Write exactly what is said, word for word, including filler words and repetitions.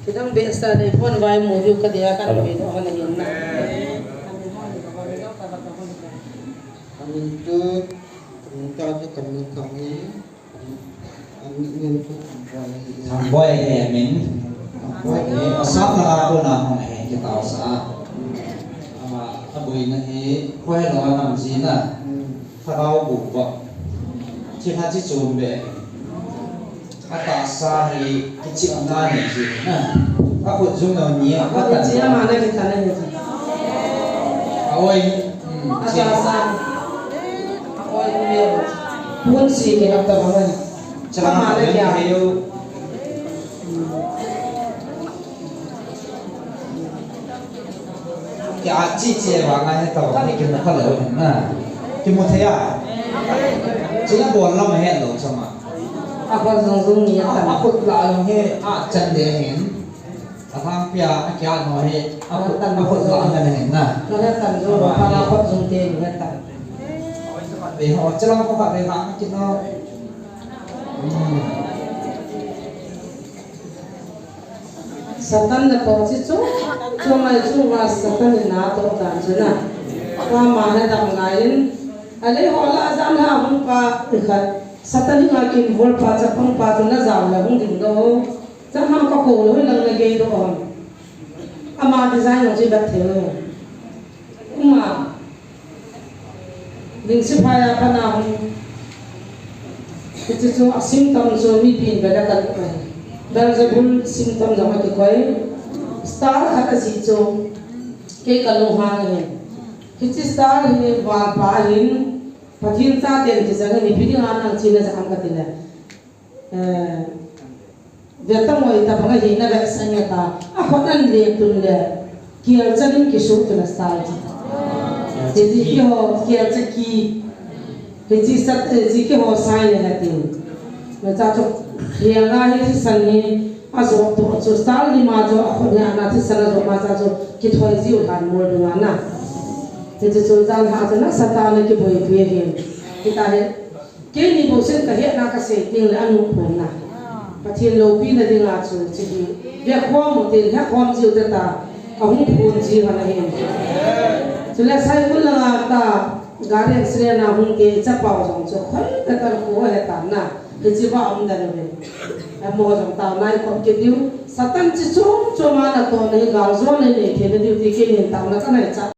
Kidang behseh nei pon vai mu diu ka dia kan be do han hin na. Amin tu, amin ta tu kami kami. Amin tu kami. Thang boi he amin. Thang boi he. Asam na ko na hong he kita sa. Ama aboi na he ko he lo nam ji na. Thagau bu ba. Chi ha chi chum be. Atahsa hi kichih na nei ji na. Akhut jung na ni a. Akhut chi ama na kitan na ni. Aoi. Hmm, chi. Atahsa. Aoi ni. Pun si ke hap ta ba na. Chala ama na kya. Ki a chi chi vang a he ta vang he kimu kha lou hin na. Kimu thei a. Chi a bol lam a he lou chama. A khut zung zung ni a tan. A khut la lou he a chan de hin. A thang pia a kia no he a khut tan a khut la a he hin na. Ka he tan zung lo ka la khut zung te ni he tan. Be ho chalang ko ka be ha ki no. Hmm. Satan na toh chi chu, chu mai chu va Satan in na toh dan chu na. Ama he dam ngai in, a lei ho la jan ha hung pa, i khat. Satan in a kin vol pa, chapang pa chu na jao la hung ding do. Chama ka ko lo lang na gei do on. Ama design lo chi bat thei lo. Uma. Ding sipai a pana hung. Hiche chu a symptom chu mipin bela kan kai. Beelzebul symptom jong a kikoi. Star khat a ji chu. Kei ka lunghang ahi. Hiche star hi vanpa ahin. Pathen chaten kijang ahi, ipi dinga nang china jang ka ti le. Eh, Veta ngoi tabang ahi na vetsah nge ta. A khut an le tun le. Kial chanin kisu tun a style chi. Hiche kiho, kial cha ki. Hiche sat, eh, hiche kiho sign le na tin. Na cha chu, hianga hi thisan hi, a jo to chu style ni ma chu, a khut ni ana thisan a jo ma cha chu, kithoi jiu han mol dunga na. Hiche chu jan ha chu na Satan le kiboi pi ahi. Kita hi, Keini bou sen ka hetna ka sei teng le a nung pon na. Pathen loupina dinga chu, chu hi. Vekhom u tin, hekhom jiu te ta, ka hung phun ji hon ahi. Chule Saikul langa ta, gari accident a hung te, chapau jong chu, khoi ka tan khu a he tan na. Hiche va um dan uve. Amo jong taona i kop kit diu. Satan chi chom chom a na toh na hi gal jo na nei thei na diu ti keini taona ka nei cha.